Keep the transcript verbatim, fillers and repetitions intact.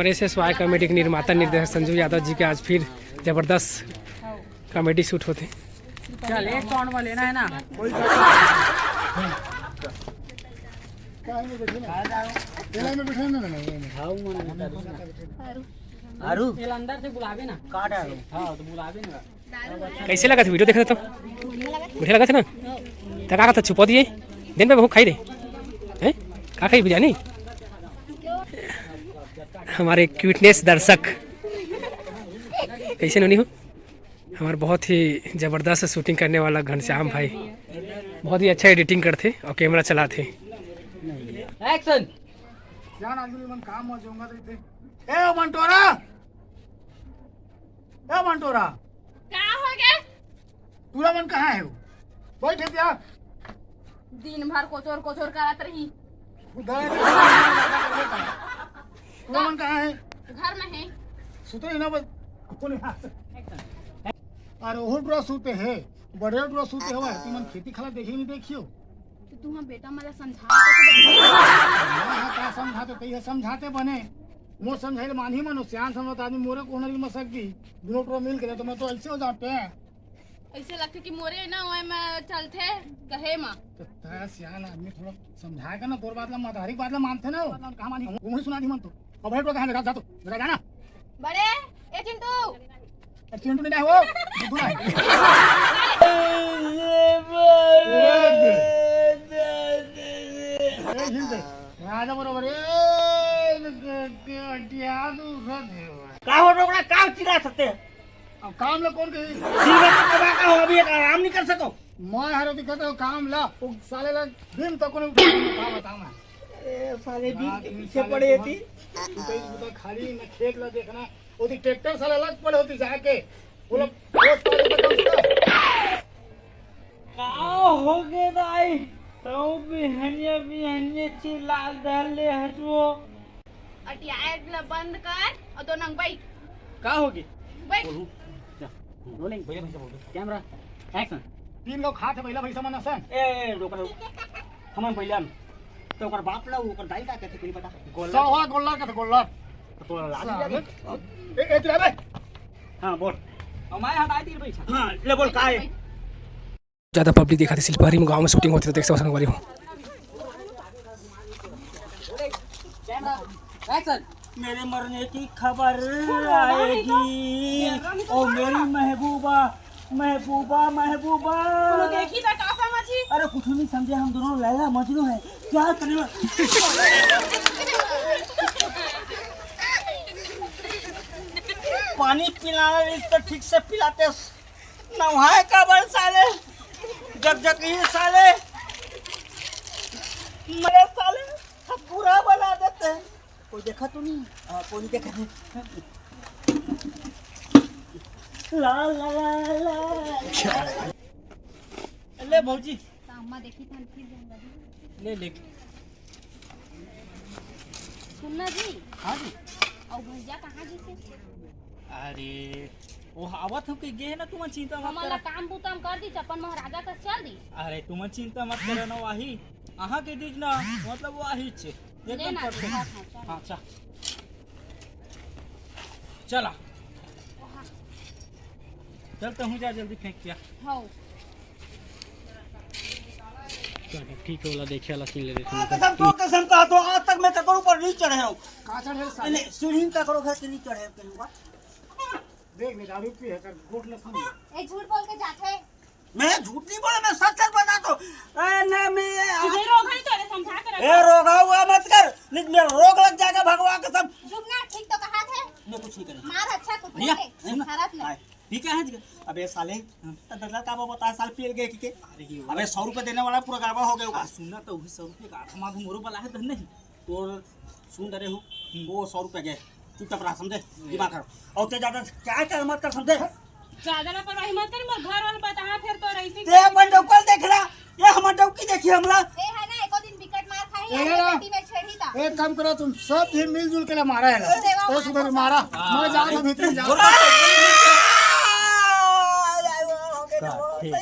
S S Y comedy के निर्माता निर्देशक संजू यादव जी के आज फिर जबरदस्त कॉमेडी शूट होथे। चल, एक पाउंड में लेना है ना? आरू, ये अंदर से बुलावे ना। काट आरू। हाँ, तो बुलावे ना। कैसे लगा था वीडियो देख रहे तो? बढ़िया लगा था ना? तो का कहता छुपा दिए? दिन में बहुत खाई दे। हैं? का खाई बिरयानी? हमारे क्यूटनेस दर्शक कैसे नोनी हो? हमारे बहुत ही जबरदस्त शूटिंग करने वाला घनश्याम भाई बहुत ही अच्छा एडिटिंग करते और कैमरा चलाते। एक्शन। जान आज भी मन काम में जाऊंगा तो इतने। ए मंटोरा, ए मंटोरा, का हो गया? पूरा मन कहाँ है वो? बैठ है क्या? दिन भर कोचोर कोचोर करत रही। उधर है। पूरा मन कहाँ है? घर में है। सुते ही ना बस। अपन यहाँ से। अरे वो डरा सुते है, बड़े डरा सुते हो, तुमन खेती खला देखे नहीं देखियो। तो तुम बेटा मला समझा तो बने। हाँ, हाँ, का समझाते, तैहे समझाते बने। मोर समझाइल मानही मनो, सियान समझत आदमी मोरे कोहना री मसक दी। दोनों टोरा मिल के तो मैं तो ऐसे हो जाते हैं। ऐसे लगथे कि मोरे ना ओए में चलथे कहे मा। तो तैं सियान आदमी थोड़ा समझाए का ना, तोर बात ला, मदारी बात ला मानथे ना, बात ला कहाँ मानी? मुँह सुना दी मन तो। अब हट कहाँ लगा, जा तो, लगा जाना। बड़े, ए चिंटू। ए चिंटू नहीं हो, बुद्धू है। ए चिंटू, राजा बरोबर, ए, क्या तू उठा दे। का हो डोकरा, का चिल्ला सकते हैं? अब काम ला कौन कही? दिन भर तो दबा का हो, अभी एक आराम नहीं कर सको। मैं हर दिक्कत हो काम ला, वो साले ला दिन तक कोने उठा, का बताऊं मैं? ए, साले दिन के पीछे पड़े थी। तू कहीं उधर खाली न खेत ला देखना, वो दी ट्रैक्टर साले लग पड़े होती जाके। वो लोग रोज का देखो उसका। का हो गे दाई? तू बिहनिया बिहनिया चिल्ला डरले हटवो। अटियाए ला बंद कर और दो नंग बैठ। का होगे? बैठ। बोलू। जा। रोलिंग। भैया भैया बोल। कैमरा। एक्शन। तीन लोग खात है, भैया भैया मन असन। ए, ए, रुक, रुक। हमन भैया। तो ओकर बाप ला, ओकर दाई का कहथे, कोई पता? गोल्लर। सवा गोल्लर कहथे, गोल्लर। तो तोला लाज नहीं लगे? ए, ए, तेरा बे। हाँ, बोल। और मैं हटाई तीर बैठा। हाँ, ले बोल, का है? ज्यादा पब्लिक दिखाथे सिलपहरी में, गाँव में शूटिंग होथे तो देख सकथो संगवारी हो। मेरे मरने की खबर आएगी, ओ मेरी महबूबा, महबूबा, महबूबा। देखी तो का समझी? अरे कुछ नहीं समझे, हम दोनों लैला मजनू हैं, प्यार करने वाले। पानी पिलाना नहीं तो ठीक से पिलाते। नहाए काबर साले, जकजकी साले, मरे साले, सब बुरा बना देते हैं। कोई देखा तो नहीं? हाँ, कोई नहीं देखा। ला, ला, ला, ला। ले भौजी। तो अम्मा देखी तो हम फिर जाऊंगा दीदी। ले, ले। सुनना जी। हाँ जी। और भैया कहाँ जी से? अरे, वो आवत हम के गे है ना, तुमन चिंता मत हमन ला करा। काम बूता हम कर दी, अपन महाराजा का चल दी। अरे, तुमन चिंता मत करा ना, वही अहाँ के दीज ना, मतलब वही छे, एकदम लेना perfect। हाँ, हाँ, चल। हाँ, चल। चला। चल, तहूँ जा, जल्दी फेंक दिया। हाँ। चल, ठीक है, ओला देखे वाला सीन ले लेते हैं। कसम, तो कसम कहा तो आज तक मैं ककरो ऊपर नहीं चढ़े हूँ। कहाँ चढ़े साले? नहीं, सीढ़ी में ककरो घर के नहीं चढ़े हूँ कहीं बार। देख, मेरा अभी पी है, कर गोट न सुन। ए, झूठ बोल के जाते। मैं झूठ नहीं बोला, मैं सच सच बता तो। ए, ना, मैं तुझे रोग है तो अरे समझा कर ए, रखो। रोगा हुआ मत कर, नहीं तो मेरा रोग लग जाएगा, भगवान कसम। चुप ना, ठीक तो कहा थे। मैं कुछ नहीं करूँगा। मार अच्छा कुछ भैया, नहीं, सुन ना। खराब नहीं। हाँ, ठीक है, हाँ, ठीक है। अबे साले, हाँ। तो दर्रा का वो बता, साल पियल गए कि के? अरे, ये अबे, सौ रुपये देने वाला पूरा गड़बड़ हो गया होगा। आ, सुन ना, तो वही सौ रुपये का आधा माधु मोरो वाला है, धन नहीं। तो सुन रहे हो, हम्म। वो सौ रुपये गए, चुपचाप रहा, समझे? हम्म। दिमाग खराब। और ते ज्यादा क्या कर मत कर, समझे? ज्यादा लापरवाही मत कर, मोर घर वाला बताहा फिर तो रही थी। ते अपन डौकल देख रहा, ये हमर डौकी देखी हमला। ए है ना, एको दिन बिकट मार खाही, ए आगे ना। बेटी में छेड़ी ता। एक काम करो, तुम सब भी मिलजुल के ना मारा है ना। सेवा तो मार सुबह मारा। हाँ। मैं जा रहा हूँ भीतर, जा। का? ठीक।